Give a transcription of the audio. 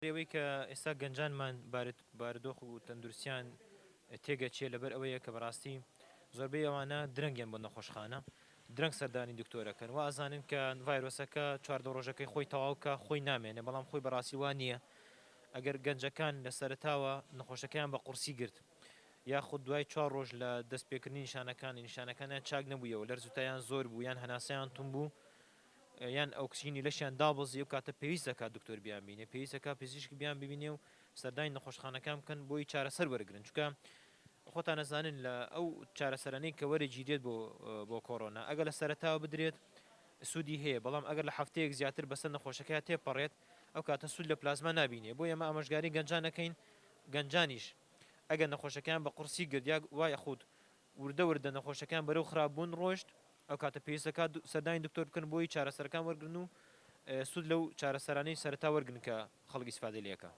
ئەوەی کە ئێستا گەنجانمان بارودۆخ و تەندروستیان تێگەچێ لەبەر ئەوەیە کە بەڕاستی زۆربەی ئەوانە درەنگیان بۆ نەخۆشخانە درەنگ سەردانی دکتۆرەکەن وا ئەزانن کە ڤایرۆسەکە 14 ڕۆژەکەی خۆی تەواو کە خۆی نامێنێ بەڵام خۆی بەڕاستی وا نییە ئەگەر گەنجەکان لە سەرەتاوە نەخۆشەکەیان بە قورسی گرت یاخود دوای چوار ڕۆژ لە دەستپێکردنی نیشانەکانی نیشانەکانیان چاک نەبوویەوە لەرزوتایان زۆر بوو یان هەناسەیان تون بوو یان ئۆکسجینی لەشیان دابەزی ئەو کاتە پێویست دەکات دکتۆر بیان بینێ پێویست دەکات پزیشک بیان ببینێ و سەردانی نەخۆشخانەکان بکەن بۆی چارەسەر وەرگرن چونکە خۆتان ئەزانن لە ئەو چارەسەرانەی کە وەرەگیرێت بۆ بۆ کۆرۆنا ئەگەر لە سەرەتاوە بدرێت سوودی هەیە بەڵام ئەگەر لە هەفتەیەک زیاتر بەسەر نەخۆشەکە تێپەڕێت ئەو کاتە سوود لە پلازما نابینێ بۆ ئێمە ئامۆژگاری گەنجان نەکەین گەنجانیش ئەگەر نەخۆشەکەیان بە قورسی گرت یا وای خود وردە وردە نەخۆشەکەیان بەرەو خراپ بوون ڕۆشت، ئەو کاتە پێویست دەکات سەردانی دکتۆر بکەن بۆی چارەسەرەکان وەرگرن و سوود لەو چارەسەرانەی سەرەتا وەرگرن کە خەڵک ئیسفادەی لێ ئەکا.